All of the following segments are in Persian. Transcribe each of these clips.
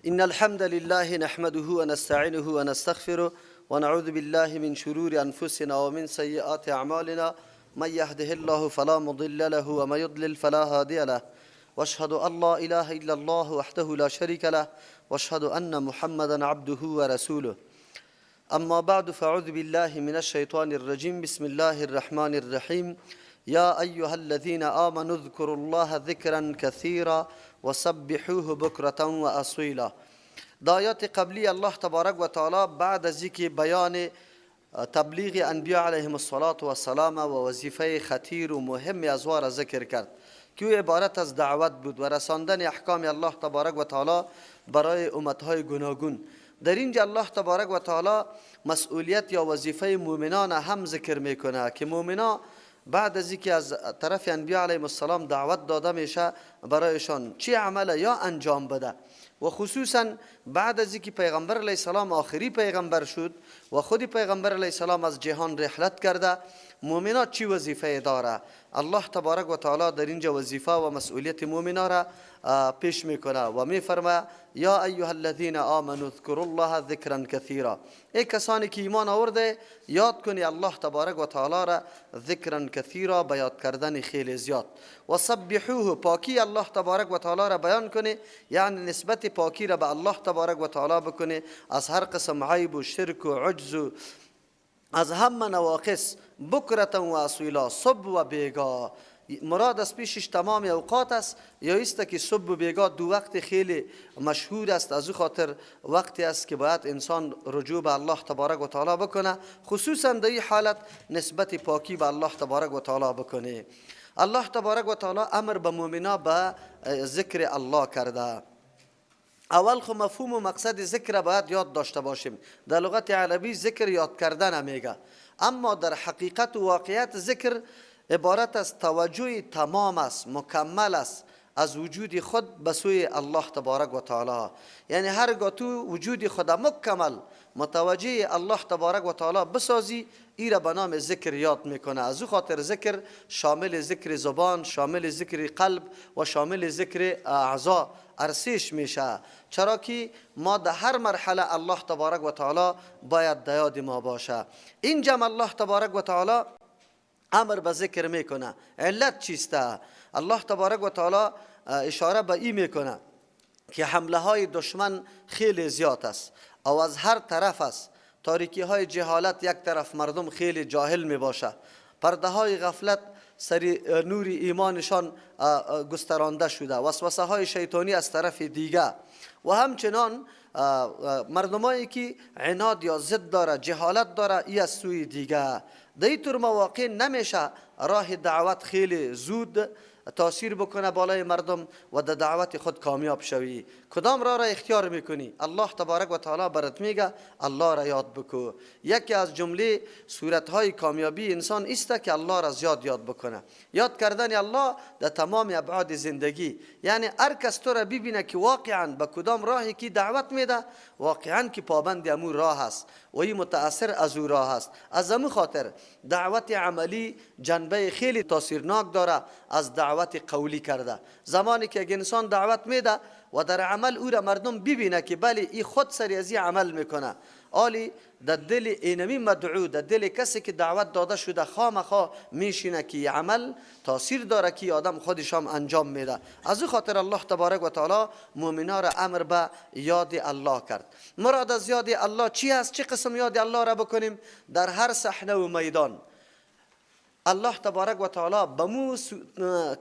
إن الحمد لله نحمده ونستعينه ونستغفره ونعوذ بالله من شرور أنفسنا ومن سيئات أعمالنا. من يهده الله فلا مضل له ومن يضلل فلا هادي له. واشهد أن لا إله إلا الله وحده لا شريك له واشهد أن محمدا عبده ورسوله. أما بعد، فأعوذ بالله من الشيطان الرجيم. بسم الله الرحمن الرحيم. يا أيها الذين آمنوا اذكروا الله ذكرا كثيرا وسبحوه بكرة وأصيلا. در آیات قبلی الله تبارک و تعالی بعد از اینکه بیان تبلیغ انبیاء علیهم الصلاة والسلام و وظیفه خطیر و مهم از را ذکر کرد که او عبارت از دعوت بود و رساندن احکام الله تبارک و تعالی برای امتهای گوناگون، در اینجا الله تبارک و تعالی مسئولیت یا وظیفه مؤمنان هم ذکر میکنه که مؤمنان بعد از اینکه از طرف انبیاء علیهم السلام دعوت داده میشه، برایشان چی عمل یا انجام بده و خصوصا بعد از اینکه پیغمبر علیه السلام آخری پیغمبر شد و خود پیغمبر علیه السلام از جهان رحلت کرده، مؤمنات چی وظیفه داره؟ الله تبارک و تعالی در اینجا وظیفه و مسئولیت مؤمنا را پیش میکنه و میفرما: یا ایها الذین آمنوا اذکروا الله ذکرا کثیرا. ای کسانی که ایمان آورده، یاد کنی الله تبارک و تعالی را، ذکرا کثیرا، به یاد کردن خیلی زیاد، و سبحوه، پاکی الله تبارک و تعالی را بیان کنی، یعنی نسبت پاکی را به الله تبارک و تعالی بکنی از هر قسم عیب و شرک و عجز و از همه نواقص، بکرة و اصیلا، صبح و بیگاه. مراد از پیشش تمام اوقات است یا است که صبح و بیگاه دو وقت خیلی مشهور است، از او خاطر وقتی است که باید انسان رجوع به الله تبارک و تعالی بکنه، خصوصا در این حالت نسبت پاکی به الله تبارک و تعالی بکنه. الله تبارک و تعالی امر به مؤمنا به ذکر الله کرده. اول خو مفهوم و مقصد ذکر باید یاد داشته باشیم. در لغت عربی ذکر یاد کردن میگه، اما در حقیقت و واقعیت ذکر عبارت از توجه تمام است، مکمل است از وجود خود به سوی الله تبارک و تعالی. یعنی هرگاه تو وجود خود مکمل متوجه الله تبارک و تعالی بسازی، ای را به نام ذکر یاد میکنه. از او خاطر ذکر شامل ذکر زبان، شامل ذکر قلب و شامل ذکر اعضا ارسیش میشه، چرا که ما در هر مرحله الله تبارک و تعالی باید د یاد ما باشه. اینجا الله تبارک و تعالی امر به ذکر میکنه. علت چیسته؟ الله تبارک و تعالی اشاره به این میکنه که حمله های دشمن خیلی زیاد است او از هر طرف است. تاریکی های جهالت، یک طرف مردم خیلی جاهل می باشه، پرده های غفلت سری نور ایمانشان گسترانده شده، وسوسه های شیطانی از طرف دیگه و همچنان مردمایی که عناد یا ضد داره، جهالت داره، ای از سوی دیگه. در این مواقع نمیشه راه دعوت خیلی زود تاثیر بکنه بالای مردم و در دعوت خود کامیاب شوی. کدام راه را اختیار میکنی؟ الله تبارک و تعالی برات میگه الله را یاد بکو. یکی از جمله صورت کامیابی انسان است که الله را زیاد یاد بکنه. یاد کردن الله در تمام ابعاد زندگی، یعنی هر کس تو را ببینه که واقعا به کدام راهی که دعوت میده، واقعا که پابند امو راه است و این متاثر از او راه است. از امو خاطر دعوت عملی جنبه خیلی تاثیرناک داره از دعوت قولی کرده. زمانی که یک انسان دعوت میده و در عمل او را مردم ببینه که بله، ای خود سری از عمل میکنه، آلی در دل اینمی مدعو، در دل کسی که دعوت داده شده، خامخا میشینه که عمل تاثیر داره که آدم خودش هم انجام میده. از او خاطر الله تبارک و تعالی مؤمنا را امر به یاد الله کرد. مراد از یاد الله چی است؟ چه قسم یاد الله را بکنیم؟ در هر صحنه و میدان الله تبارک و تعالی به مو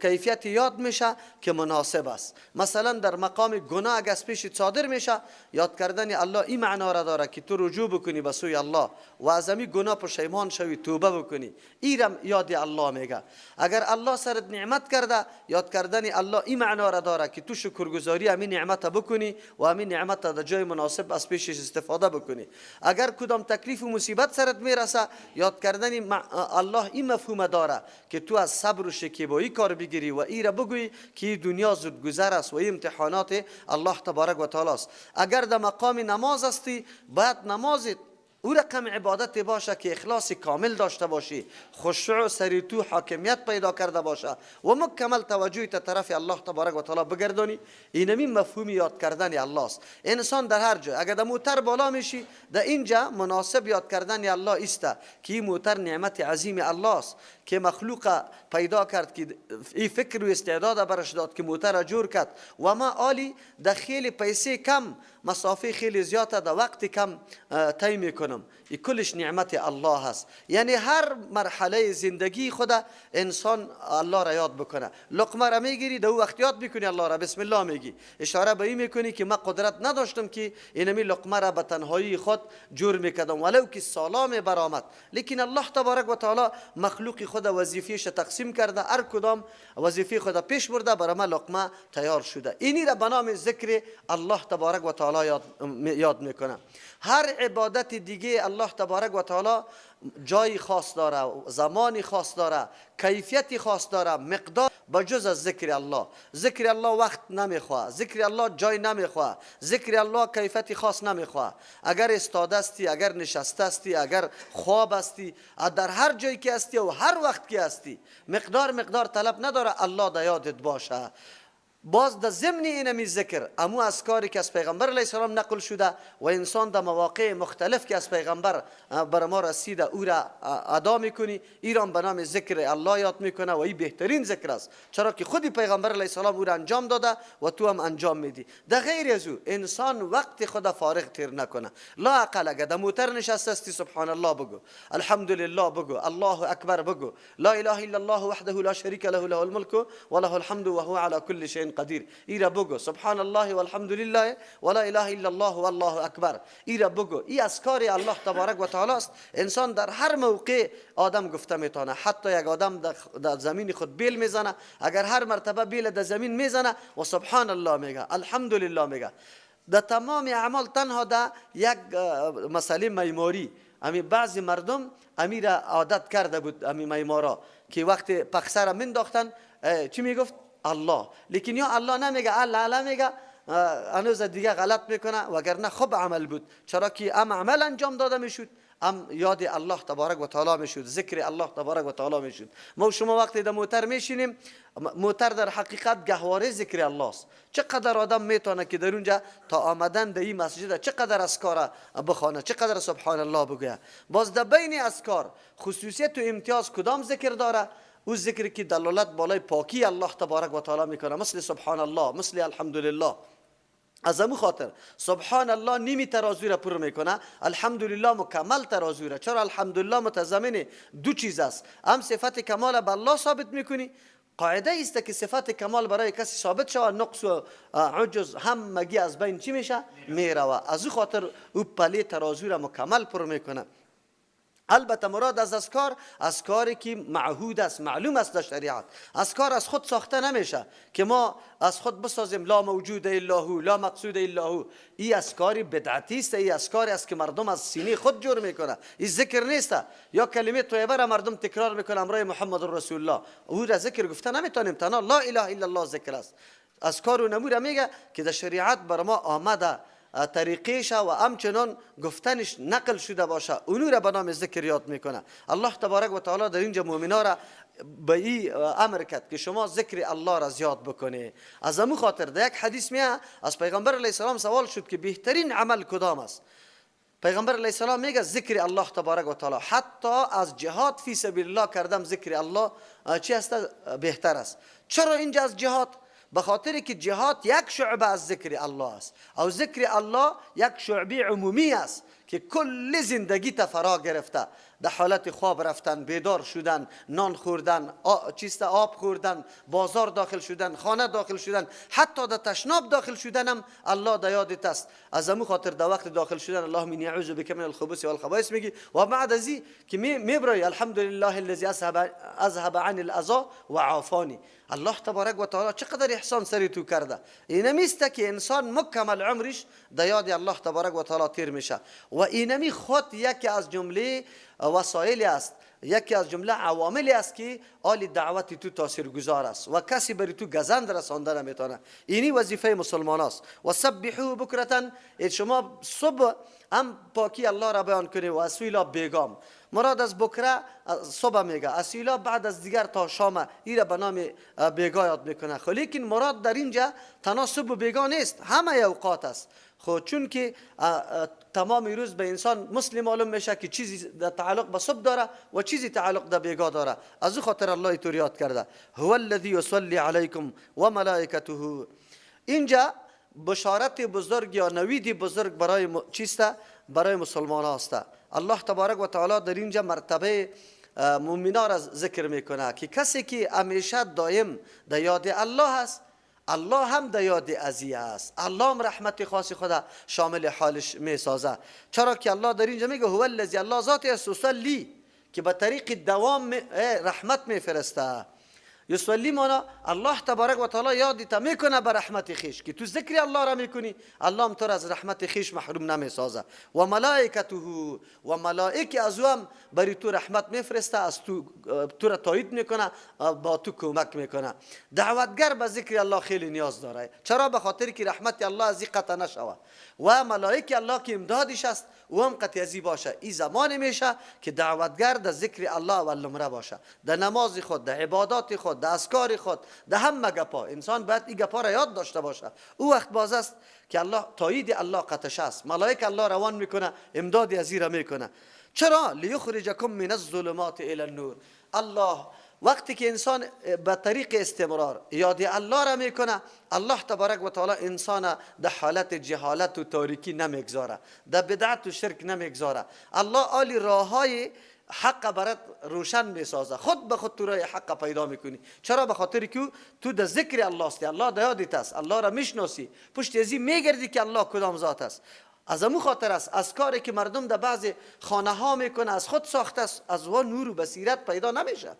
کیفیت یاد میشه که مناسب است. مثلا در مقام گناه اگه از پیش صادر میشه، یاد کردن الله این معنا را داره که تو رجوع بکنی به سوی الله و از امی گناه پشیمان شوی، توبه بکنی. ایرم یاد الله میگه. اگر الله سرت نعمت کرده، یاد کردن الله این معنا را داره که تو شکرگزاری همین نعمت بکنی و همین نعمت در جای مناسب از پیشش استفاده بکنی. اگر کدام تکلیف و مصیبت سرت میرسه، یاد کردن الله این مفهوم داره که تو از صبر و شکیبایی کار بگیری و ای را بگویی که دنیا زود گذر است و این امتحانات الله تبارک و تعالی است. اگر در مقام نماز هستی، باید نماز او رقم عبادت باشه که اخلاص کامل داشته باشی، خشوع سری تو حاکمیت پیدا کرده باشه و مکمل توجه تا طرف الله تبارک و تعالی بگردانی. اینمی مفهوم یاد کردن الله است. انسان در هر جای اگر در موتر بالا میشی، در اینجا مناسب یاد کردن الله است که این موتر نعمت عظیم الله است که مخلوق پیدا کرد، که این فکر و استعداد برش داد که موتر را جور کرد و ما آلی در خیلی پیسه کم مسافه خیلی زیاد در وقت کم طی میکنم. این کلش نعمت الله هست. یعنی هر مرحله زندگی خود انسان الله را یاد بکنه. لقمه را میگیری در وقت یاد میکنی الله را، بسم الله میگی، اشاره به این میکنی که من قدرت نداشتم که اینمی لقمه را به تنهایی خود جور میکردم ولو که سلام برآمد، لیکن الله تبارک و تعالی مخلوق خود وظیفه‌اش تقسیم کرده، هر کدام وظیفه خود پیش برده، برای ما لقمه تیار شده. اینی را به نام ذکر الله تبارک و تعالی یاد میکنه. هر عبادت دیگه الله تبارک و تعالی جای خاص داره، زمانی خاص داره، کیفیتی خاص داره، مقدار، بجز از ذکر الله. ذکر الله وقت نمیخواه، ذکر الله جای نمیخواه، ذکر الله کیفیتی خاص نمیخواه. اگر استاده استی، اگر نشسته استی، اگر خواب استی، در هر جایی که استی و هر وقت که استی، مقدار طلب نداره، الله در یادت باشه. باز در ضمن اینمی ذکر امو اذکاری که از پیغمبر علیه السلام نقل شده و انسان در مواقع مختلف که از پیغمبر بر ما رسیده او را ادا میکنی، ایران به نام ذکر الله یاد میکنه و این بهترین ذکر است، چرا که خودی پیغمبر علیه السلام او را انجام داده و تو هم انجام میدی. در غیر از او انسان وقت خود فارغ تیر نکنه. لا اقل اگر در موتر نشسته استی سبحان الله بگو، الحمدلله بگو، الله اکبر بگو، لا اله الا الله وحده لا شریک له له الملک و له الحمد و هو علی کل شیء قدیر، ایرا بگو، سبحان الله والحمد لله ولا اله الا الله والله اکبر، ایرا بگو. ای اذکار الله تبارک و تعالی است. انسان در هر موقع آدم گفته میتونه. حتی یک آدم در زمین خود بیل میزنه، اگر هر مرتبه بیل در زمین میزنه و سبحان الله میگه، الحمدلله میگه، در تمام اعمال تنها در یک مسئله معماری، امی بعضی مردم امیر عادت کرده بود، امی معمارا که وقت پخسه را منداختن چی میگفت؟ الله. لیکن یا الله نمیگه، الله الله میگه، هنوز دیگه غلط میکنه، وگرنه خوب عمل بود، چرا که ام عمل انجام داده میشد، ام یاد الله تبارک و تعالی میشد، ذکر الله تبارک و تعالی میشد. ما شما وقتی در موتر میشینیم، موتر در حقیقت گهواره ذکر الله است. چقدر آدم میتونه که در اونجا تا آمدن در این مسجد چقدر اذکار بخوانه، چقدر سبحان الله بگویه. باز در بین اذکار خصوصیت و امتیاز کدام ذکر داره؟ او ذکر که دلالت بالای پاکی الله تبارک و تعالی میکنه، مثل سبحان الله، مثل الحمدلله. از امو خاطر سبحان الله نیمی ترازوی را پر میکنه، الحمدلله مکمل ترازوی را. چرا الحمدلله متضمن دو چیز است، هم صفت کمال به الله ثابت میکنی، قاعده است که صفت کمال برای کسی ثابت شود، نقص و عجز هم مگی از بین چی میشه؟ میروه. از او خاطر او پلی ترازوی را مکمل پر میکنه. البته مراد از اذکار، اذکاری که معهود است، معلوم است در شریعت. اذکار از خود ساخته نمیشه که ما از خود بسازیم، لا موجود الا هو، لا مقصود الا هو. این اذکاری بدعتی است، این اذکاری است که مردم از سینه خود جور میکنه، این ذکر نیست. یا کلمه طیبه را مردم تکرار میکنه امرای محمد رسول الله، او را ذکر گفته نمیتونیم، تنها لا اله الا الله ذکر است. اذکار و نمور میگه که در شریعت بر ما آمده طریقیش و همچنان گفتنش نقل شده باشه، اونو را به نام ذکر یاد میکنه. الله تبارک و تعالی در اینجا مؤمنا را به این امر کرد که شما ذکر الله را زیاد بکنه. از امو خاطر در یک حدیث میه از پیغمبر علیه السلام سوال شد که بهترین عمل کدام است؟ پیغمبر علیه السلام میگه ذکر الله تبارک و تعالی. حتی از جهاد فی سبیل الله کردم ذکر الله چی است؟ بهتر است. چرا اینجا از جهاد؟ به خاطر که جهاد یک شعبه از ذکر الله است، او ذکر الله یک شعبه عمومی است که کل زندگی تفرا گرفته، در حالت خواب رفتن، بیدار شدن، نان خوردن، چیست آب خوردن، بازار داخل شدن، خانه داخل شدن، حتی در تشناب داخل شدن هم الله در یادت است. از امو خاطر در وقت داخل شدن اللهم انی اعوذ بک من الخبث والخبائث میگی و بعد از این که میبرای الحمدلله الذی اذهب عن الاذى و عافانی. الله تبارک و تعالی چقدر احسان سری تو کرده. اینمیست که انسان مکمل عمرش در یاد الله تبارک و تعالی تیر میشه و اینمی خود یکی از جمله وسایل است یکی از جمله عواملی است که آل دعوت تو تاثیرگذار است و کسی بری تو گزند رسانده نمیتونه. اینی وظیفه مسلمان است. و سبحوه بکرة، شما صبح هم پاکی الله را بیان کنی و اصیلا بیگام. مراد از بکره صبح میگه، اصیلا بعد از دیگر تا شام ایره به نام بیگا یاد میکنه. خب لیکن مراد در اینجا تنها صبح و بیگا نیست، همه اوقات است. خب چون که تمام روز به انسان مسلم معلوم میشه که چیزی در تعلق به صبح داره و چیزی تعلق در بیگا داره، از او خاطر الله طور یاد کرده. هو الذی یصلی علیکم و ملائکته. اینجا بشارت بزرگ یا نوید بزرگ برای چیست؟ برای مسلمان هاست. الله تبارک و تعالی در اینجا مرتبه مؤمنا را ذکر میکنه که کسی که همیشه دایم در یاد الله است، الله هم در یاد ازی است، الله هم رحمت خاص خدا شامل حالش میسازه. چرا که الله در اینجا میگه هو الذی، الله ذات است، یصلی، که به طریق دوام رحمت میفرسته. یصلی مانا الله تبارک و تعالی یادت میکنه به رحمت خیش که تو ذکر الله را میکنی، الله هم تو را از رحمت خیش محروم نمیسازه. و ملائکته، و ملائک از او هم بری تو رحمت میفرسته، از تو تو را تایید میکنه، با تو کمک میکنه. دعوتگر به ذکر الله خیلی نیاز داره. چرا؟ به خاطر که رحمت الله از این قطع نشوه و ملائک الله که امدادش است او هم قطع ازی باشه. این زمان میشه که دعوتگر در ذکر الله اول نمره باشه، در نماز خود، در عبادات خود، در اذکار خود، در همه گپا. انسان باید این گپا را یاد داشته باشه. او وقت باز است که الله تایید الله قطش است، ملائک الله روان میکنه، امداد ازی را میکنه. چرا؟ لیخرجکم من الظلمات الی النور. الله وقتی که انسان به طریق استمرار یاد الله را میکنه، الله تبارک و تعالی انسان در حالت جهالت و تاریکی نمیگذاره، در بدعت و شرک نمیگذاره. الله عالی راههای حق برات روشن میسازه، خود به خود تو راه حق پیدا میکنی. چرا؟ به خاطر که تو در ذکر الله استی، الله در یادت است، الله را میشناسی، پشت ازی میگردی که الله کدام ذات است. از امو خاطر است از کاری که مردم در بعض خانه ها میکنه از خود ساخته است، از او نور و بصیرت پیدا نمیشه.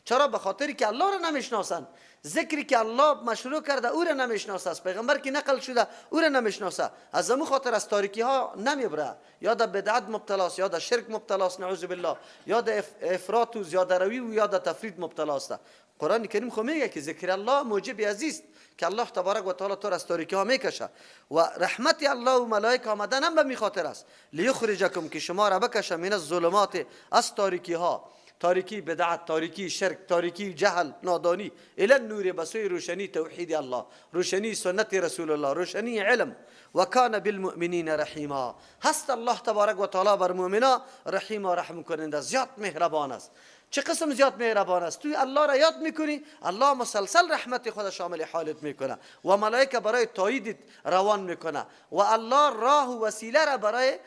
چرا؟ به خاطر که الله را نمیشناسن، ذکری که الله مشروع کرده او را نمیشناسه، از پیغمبر که نقل شده او را نمیشناسه. از امو خاطر از تاریکی ها نمیبره، یا در بدعت مبتلاست، یا در شرک مبتلاست، نعوذ بالله، یا در افراط و زیاده روی و یا در تفرید مبتلاست. قرآن کریم خو میگه که ذکر الله موجب عزیز که الله تبارک و تعالی تو را از تاریکی ها میکشه و رحمت الله و ملائک آمدن هم به می خاطر است. لیخرجکم، که شما را بکشه، من الظلمات، از تاریکی ها، تاریکی بدعت، تاریکی شرک، تاریکی جهل، نادانی، الی النور، به سوی روشنی توحید الله، روشنی سنت رسول الله، روشنی علم. و کان بالمؤمنین رحیما، هست الله تبارک و تعالی بر مؤمنا رحیما، رحم کننده، زیاد مهربان است. چه قسم زیاد مهربان است؟ توی الله را یاد میکنی، الله مسلسل رحمت خود شامل حالت میکنه و ملائکه برای تاییدت روان میکنه و الله راه و وسیله را برای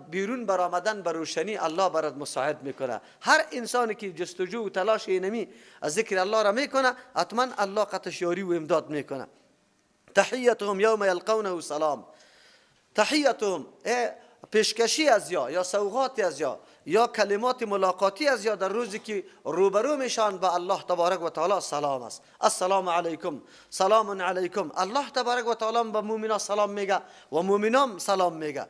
بیرون برآمدن بر روشنی الله برات مساعد میکنه. هر انسانی که جستجو و تلاش اینمی از ذکر الله را میکنه، حتما الله قطش یاری و امداد میکنه. تحیتهم یوم یلقونه سلام. تحیتهم پیشکشی از یا سوغاتی از یا کلمات ملاقاتی از یا در روزی که روبرو میشن با الله تبارک و تعالی سلام است. السلام علیکم، سلام علیکم. الله تبارک و تعالی به مؤمنا سلام میگه و مؤمنام سلام میگه.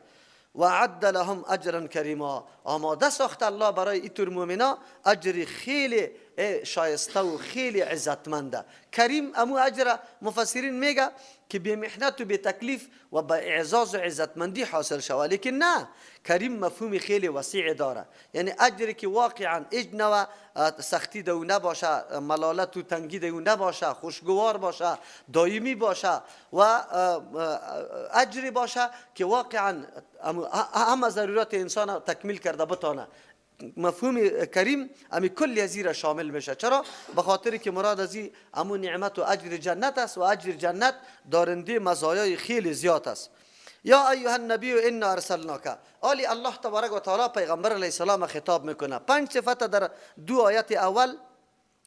و عد لهم اجرا کریما، آماده ساخت الله برای ایتور مؤمنا اجر خیلی شایسته و خیلی عزتمنده. کریم امو اجر مفسرین میگه که به محنت و به تکلیف و به اعزاز و عزتمندی حاصل شوه، لیکن نه، کریم مفهوم خیلی وسیع داره، یعنی اجری که واقعا هیچ نوع سختی دو نباشه، ملالت و تنگی دو نباشه، خوشگوار باشه، دائمی باشه و اجری باشه که واقعا همه ضرورت انسان تکمیل کرده بتانه. مفهوم کریم امی کل ازی را شامل میشه. چرا؟ به خاطر که مراد ازی امو نعمت و اجر جنت است و اجر جنت دارنده مزایای خیلی زیاد است. یا ایها النبی انا ارسلناک. آلی الله تبارک و تعالی پیغمبر علیه السلام خطاب میکنه. 5 صفت در 2 آیت اول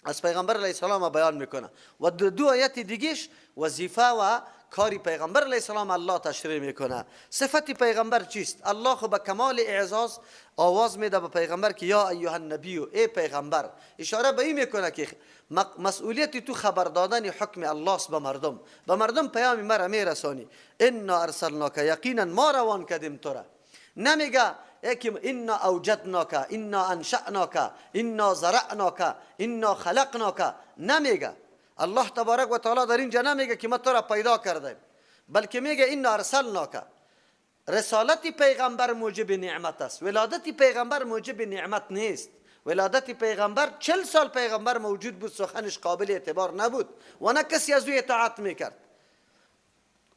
از پیغمبر علیه السلام بیان میکنه و 2 آیت دیگهش وظیفه و کاری پیغمبر علیه السلام الله تشریح میکنه. صفت پیغمبر چیست؟ الله خو به کمال اعزاز آواز میده به پیغمبر که یا ایها النبی، ای پیغمبر. اشاره به این میکنه که مسئولیت تو خبر دادن حکم الله است به مردم، به مردم پیام مرا میرسانی. انا ارسلناک، یقینا ما روان کردیم تو را. نمیگه یکی انا اوجدناک، انا انشأناک، انا زرعناک، انا خلقناک. نمیگه. الله تبارک و تعالی در اینجا نمیگه که ما تو را پیدا کردیم، بلکه میگه انا ارسلناک. رسالت پیغمبر موجب نعمت است، ولادت پیغمبر موجب نعمت نیست. ولادت پیغمبر 40 سال پیغمبر موجود بود، سخنش قابل اعتبار نبود و نه کسی از او اطاعت میکرد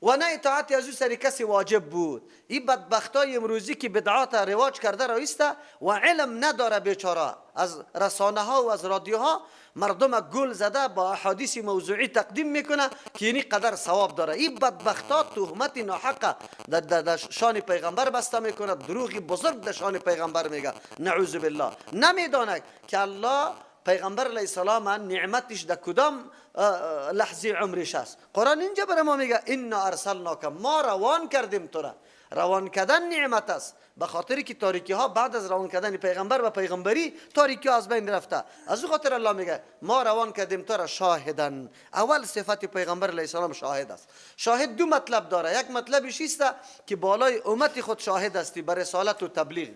و نه اطاعت از او سر کسی واجب بود. این بدبختای امروزی که بدعات رواج کرده رایسته و علم نداره بیچاره، از رسانه ها و از رادیوها مردم گل زده با احادیث موضوعی تقدیم میکنه که اینی قدر ثواب داره. این بدبختا تهمت ناحق در شان پیغمبر بسته میکنه، دروغ بزرگ در شان پیغمبر میگه، نعوذ بالله. نمیدانه که الله پیغمبر علیه السلام نعمتش در کدام لحظه عمرش است. قرآن اینجا برای ما میگه انا ارسلناک، ما روان کردیم تو را. روان کردن نعمت است، به خاطری که تاریکی ها بعد از روان کردن پیغمبر و پیغمبری تاریکی ها از بین رفته. از او خاطر الله میگه ما روان کردیم تو را شاهدن. اول صفت پیغمبر علیه السلام شاهد است. شاهد دو مطلب داره. یک مطلبش است که بالای امت خود شاهد هستی بر رسالت و تبلیغ.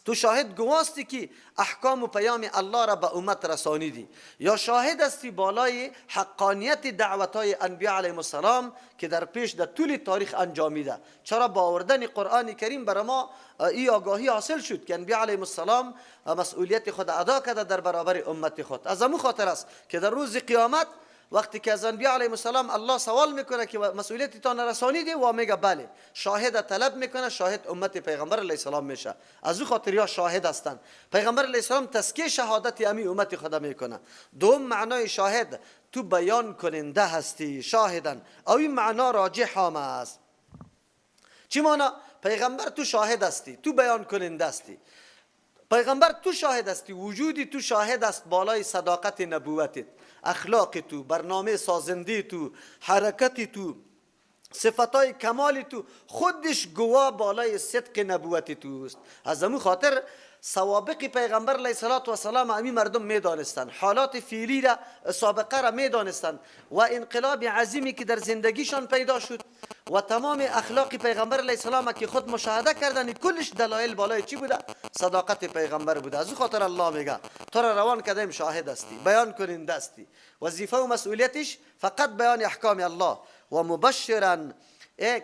تو شاهد گواستی که احکام و پیام الله را به امت رسانیدی، یا شاهد هستی بالای حقانیت دعوت‌های انبیا علیهم السلام که در پیش در طول تاریخ انجامیده. چرا با آوردن قرآن کریم برای ما این آگاهی حاصل شد که انبیا علیهم السلام مسئولیت خود ادا کرده در برابر امت خود. از همون خاطر است که در روز قیامت وقتی که از انبیا علیهم السلام الله سوال میکنه که مسئولیت تان رسانیدی، و میگه بله. شاهد طلب میکنه، شاهد امت پیغمبر علیه السلام میشه. از او خاطر یا شاهد هستند. پیغمبر علیه السلام تزکیه شهادت امی امت خدا میکنه. دوم معنای شاهد تو بیان کننده هستی، شاهدن. او این معنا راجح هم است. چی معنا؟ پیغمبر تو شاهد هستی، تو بیان کننده هستی. پیغمبر تو شاهد هستی، وجودی تو شاهد است بالای صداقت نبوتت، اخلاق تو، برنامه سازنده تو، حرکت تو، صفتای کمال تو، خودش گواه بالای صدق نبوت توست. از همون خاطر سوابق پیغمبر علیه الصلاة والسلام امی مردم میدانستند، حالات فعلی را، سابقه را میدانستند و انقلاب عظیمی که در زندگیشان پیدا شد و تمام اخلاق پیغمبر علیه السلام که خود مشاهده کردن، کلش دلایل بالای چی بوده؟ صداقت پیغمبر بوده. از او خاطر الله میگه تو را روان کردیم شاهد هستی، بیان کننده هستی. وظیفه و مسئولیتش فقط بیان احکام الله و مبشرا،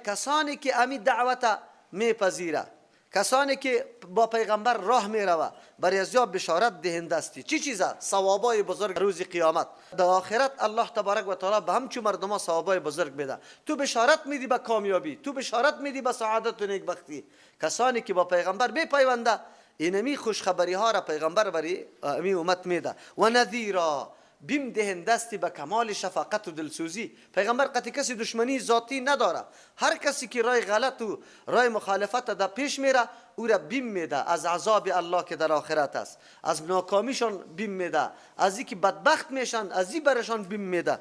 کسانی که امی دعوت میپذیره، کسانی که با پیغمبر راه میروه، برای ازیا بشارت دهنده استی. چی چیزه؟ ثوابای بزرگ روز قیامت در آخرت الله تبارک و تعالی به همچو مردما ثوابای بزرگ میده. تو بشارت میدی به کامیابی، تو بشارت میدی به سعادت و نیکبختی. کسانی که با پیغمبر میپیونده، اینمی خوشخبری ها را پیغمبر برای امی امت میده. و نذیرا، بیم دهنده استی به کمال شفقت و دلسوزی. پیغمبر قطعی کسی دشمنی ذاتی نداره. هر کسی که رای غلط و رای مخالفت در پیش میره، او را بیم میده از عذاب الله که در آخرت است، از ناکامیشان بیم میده، از اینکه بدبخت میشن، از این برشان بیم میده.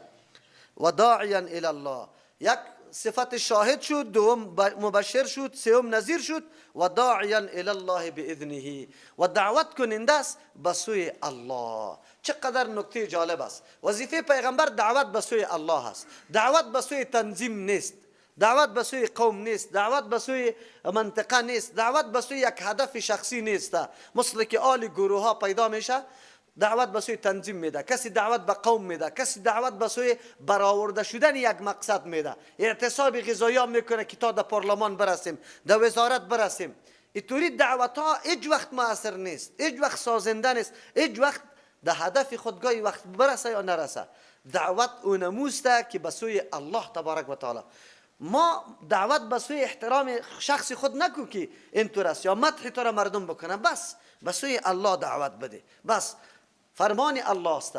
و داعیا الی الله، یک صفت شاهد شد، دوم مبشر شد، سوم نذیر شد. و داعیا الی الله باذنه، و دعوت کننده است به سوی الله. چقدر نکته جالب است. وظیفه پیغمبر دعوت به سوی الله است، دعوت به سوی تنظیم نیست، دعوت به سوی قوم نیست، دعوت به سوی منطقه نیست، دعوت به سوی یک هدف شخصی نیست. مثل که آل گروه ها پیدا میشه، دعوت به سوی تنظیم میده، کسی دعوت به قوم میده، کسی دعوت به سوی برآورده شدن یک مقصد میده. اعتصاب غذایی هم میکنه که تا در پارلمان برسیم، در وزارت برسیم. اینطوری دعوت ها هیچ وقت مؤثر نیست، هیچ وقت سازنده نیست، هیچ وقت در هدف خود گاهی وقت برسه یا نرسه. دعوت اونموسته که به سوی الله تبارک و تعالی. ما دعوت به سوی احترام شخص خود نکو که اینطور است یا مدح تو را مردم بکنه، بس به سوی الله دعوت بده. بس فرمان الله است،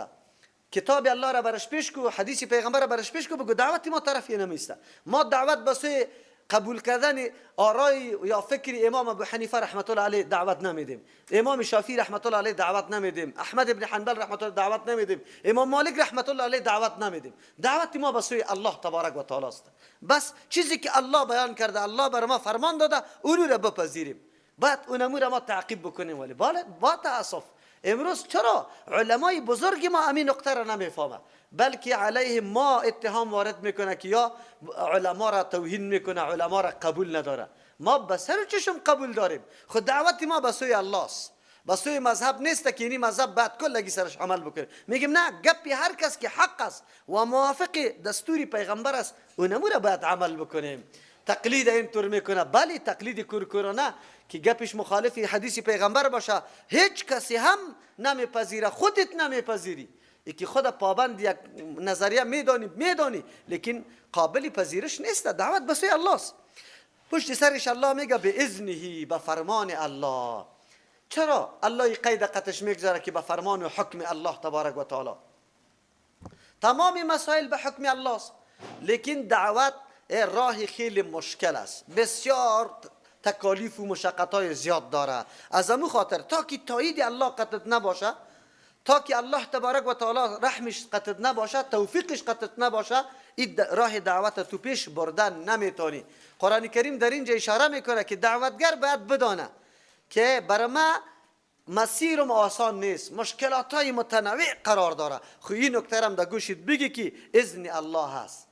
کتاب الله را برش پیش کو، حدیث پیغمبر را برش پیش کو، بگو دعوت ما طرف نمیسته. ما دعوت به سوی قبول کردن آرای یا فکر امام ابو حنیفه رحمت الله علیه دعوت نمیدیم، امام شافعی رحمت الله علیه دعوت نمیدیم، احمد ابن حنبل رحمت الله دعوت نمیدیم، امام مالک رحمت الله علیه دعوت نمیدیم. دعوت ما به سوی الله تبارک و تعالی است. بس چیزی که الله بیان کرده، الله بر ما فرمان داده، اون را بپذیریم، بعد اونمو را ما تعقیب بکنیم. ولی با تاسف امروز چرا علمای بزرگ ما همین نقطه را نمیفهمه؟ بلکه علیه ما اتهام وارد میکنه که یا علما را توهین میکنه، علما را قبول نداره. ما به سر و چشم قبول داریم، خود دعوت ما به سوی الله است، به سوی مذهب نیست که اینی مذهب بعد کلگی سرش عمل بکنه. میگیم نه، گپی هر کس که حق است و موافق دستوری پیغمبر است اونمو را باید عمل بکنیم. تقلید اینطور میکنه، بله تقلید کورکورانه که گپش مخالف حدیث پیغمبر باشه هیچ کسی هم نمیپذیره، خودت نمیپذیری. یکی خود پابند یک نظریه میدانی لیکن قابل پذیرش نیست. دعوت به سوی الله است. پشت سرش الله میگه به اذنه، به فرمان الله. چرا الله قید قطش میگذاره که به فرمان و حکم الله تبارک و تعالی؟ تمام مسائل به حکم الله است، لیکن دعوت راه خیلی مشکل است، بسیار تکالیف و مشقت زیاد داره. از امو خاطر تا که تایید الله قطعت نباشه، تا که الله تبارک و تعالی رحمش قطعت نباشه، توفیقش قطعت نباشه، این راه دعوت تو پیش بردن نمیتونی. قرآن کریم در اینجا اشاره میکنه که دعوتگر باید بدانه که برای ما مسیرم آسان نیست، مشکلات های متنوع قرار داره. خو این نکته هم در گوشت بگی که اذن الله هست،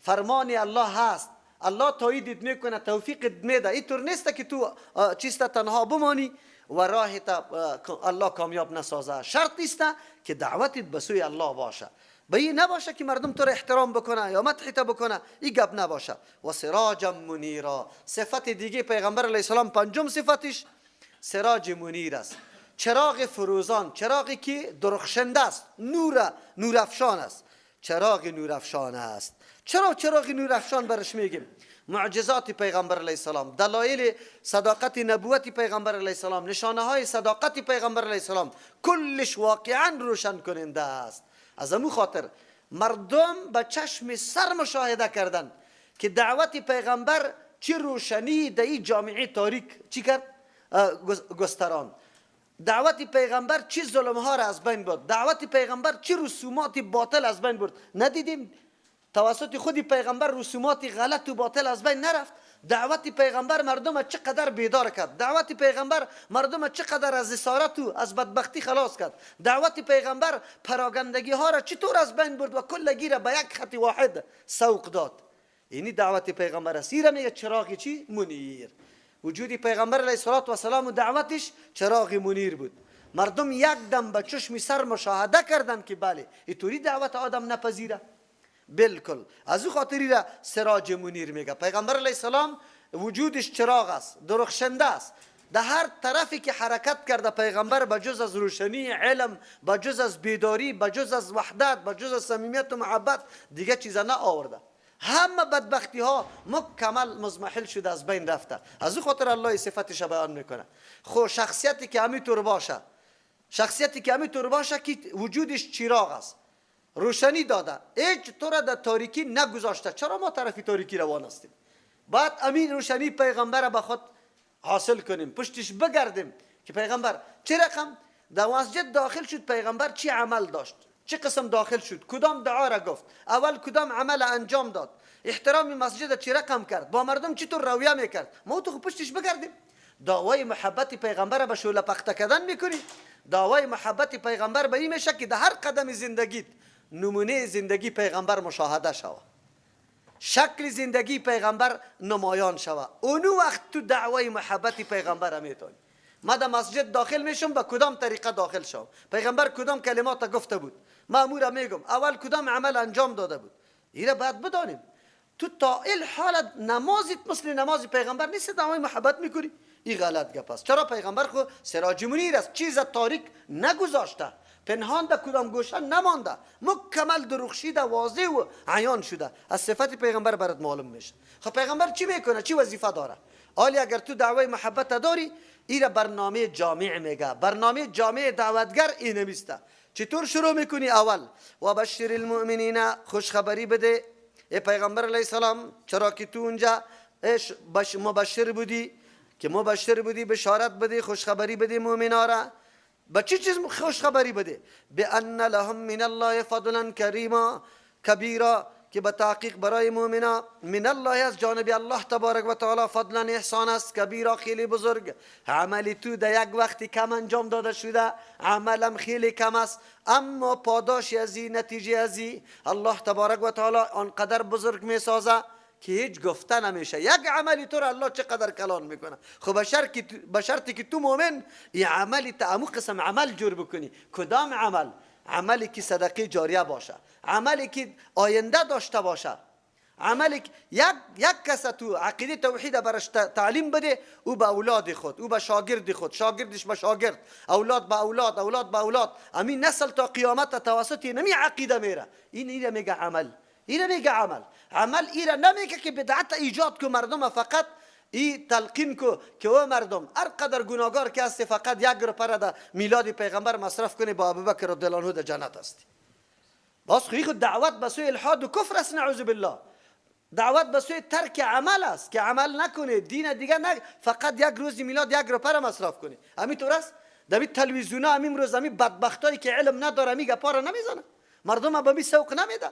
فرمان الله هست، الله تاییدت میکنه، توفیقت میده. اینطور نیست که تو چیست تنها بمانی و راه تا الله کامیاب نسازه. شرط نیست که دعوتت به سوی الله باشه، به این نباشه که مردم تو را احترام بکنه یا مدح تا بکنه، این گپ نباشه. و سراجا منیرا، صفت دیگه پیغمبر علیه السلام پنجم صفتش سراج منیر است، چراغ فروزان، چراغی که درخشنده است، نور نورافشان است، چراغ نورافشان است. چرا چراغ نورافشان برش میگیم؟ معجزات پیغمبر علیه السلام، دلایل صداقت نبوت پیغمبر علیه السلام، نشانه های صداقت پیغمبر علیه السلام کلش واقعا روشن کننده است. از امو خاطر مردم به چشم سر مشاهده کردند که دعوت پیغمبر چه روشنی در این جامعه تاریک چی کرد؟ گستران. دعوت پیغمبر چه ظلم ها را از بین برد، دعوت پیغمبر چه رسومات باطل از بین برد. ندیدیم توسط خود پیغمبر رسومات غلط و باطل از بین نرفت. دعوت پیغمبر مردم چقدر بیدار کرد، دعوت پیغمبر مردم چقدر از اسارت و از بدبختی خلاص کرد، دعوت پیغمبر پراگندگی ها را چطور از بین برد و کلگی را به یک خط واحد سوق داد. اینی دعوت پیغمبر است. این میگه چراغ چی؟ منیر. وجود پیغمبر علیه الصلاة والسلام و دعوتش چراغ منیر بود. مردم یک دم به چشم سر مشاهده کردند که بله اینطوری دعوت آدم نپذیره. بالکل از او خاطری را سراج منیر میگه. پیغمبر علیه السلام وجودش چراغ است، درخشنده است. در هر طرفی که حرکت کرده پیغمبر به جز از روشنی علم، به جز از بیداری، به جز از وحدت، به جز از صمیمیت و محبت دیگه چیزا نه آورده. همه بدبختی ها مکمل مضمحل شده، از بین رفته. از او خاطر الله صفتش بیان میکنه. خو شخصیتی که همینطور باشه، شخصیتی که همینطور باشه که وجودش چراغ است، روشنی داده، هیچ تو را در تاریکی نگذاشته. چرا ما طرفی تاریکی روان هستیم؟ باید امین روشنی پیغمبر به خود حاصل کنیم، پشتش بگردیم که پیغمبر چه رقم در مسجد داخل شد، پیغمبر چی عمل داشت، چه قسم داخل شد، کدام دعا را گفت، اول کدام عمل انجام داد، احترام مسجد چه رقم کرد، با مردم چطور رویه میکرد. ما تو پشتش بگردیم. دعوای محبت پیغمبر به شعله پخته کردن میکنی. دعوای محبت پیغمبر به این میشه که در هر قدم زندگیت نمونه زندگی پیغمبر مشاهده شوه، شکل زندگی پیغمبر نمایان شوه. اونو وقت تو دعوای محبت پیغمبر میتونی. ما در مسجد داخل میشم، به کدام طریقه داخل شوم، پیغمبر کدام کلمات گفته بود، مامور میگم اول کدام عمل انجام داده بود، ایره باید بدانیم. تو تا این حالت نمازت مثل نماز پیغمبر نیست، دعوای محبت میکنی، این غلط گپ است. چرا؟ پیغمبر خو سراج منیر است، چیز تاریک نگذاشته، پنهان در کدام گوشه نمانده، مکمل درخشیده، واضح و عیان شده. از صفت پیغمبر برات معلوم میشه. خب پیغمبر چی میکنه، چی وظیفه داره؟ آلی اگر تو دعوای محبت داری، ایره برنامه جامع میگه. برنامه جامع دعوتگر اینه میسته. چطور شروع میکنی؟ اول و بشر المؤمنین، خوشخبری بده ای پیغمبر علیه السلام، چرا که تو اونجا مبشر بودی، که مبشر بودی، بشارت بده، خوشخبری بده مؤمنا را. به چه چیز خوشخبری بده؟ بان لهم من الله فضلا کریما کبیرا، که که به تحقیق برای مؤمنا من الله از جانب الله تبارک و تعالی فضلا احسان است کبیرا خیلی بزرگ. عملی تو در یک وقتی کم انجام داده شده، عملم خیلی کم است، اما پاداش ازی، نتیجه ازی الله تبارک و تعالی آنقدر بزرگ میسازه که هیچ گفته نمیشه. یک عملی تو را الله چقدر کلان میکنه. خب به شرطی که تو مؤمن این عملی تا امو قسم عمل جور بکنی. کدام عمل؟ عملی که صدقه جاریه باشه، عملی که آینده داشته باشه، عملی که یک کس تو عقیده توحید برش تعلیم بده، او به اولاد خود، او به شاگرد خود، شاگردش به شاگرد، اولاد به اولاد، اولاد به اولاد، امین نسل تا قیامت توسط نمی عقیده میره. این ایره میگه عمل، ایره میگه عمل. عمل ایره نمیگه که بدعت ایجاد که مردم فقط ای تلقین کو که او مردم هر قدر گناهگار که هستی فقط یک روپه در میلاد پیغمبر مصرف کنی با ابوبکر رضی الله عنه در جنت هستی. باز خود دعوت به سوی الحاد و کفر است، نعوذ بالله. دعوت به سوی ترک عمل است که عمل نکنی، دین دیگه نه، فقط یک روز میلاد یک روپه مصرف کنی. همینطور است در تلویزیون همین روز همین بدبختایی که علم نداره میگه پا را نمیزنه، مردم به می سوق نمیده.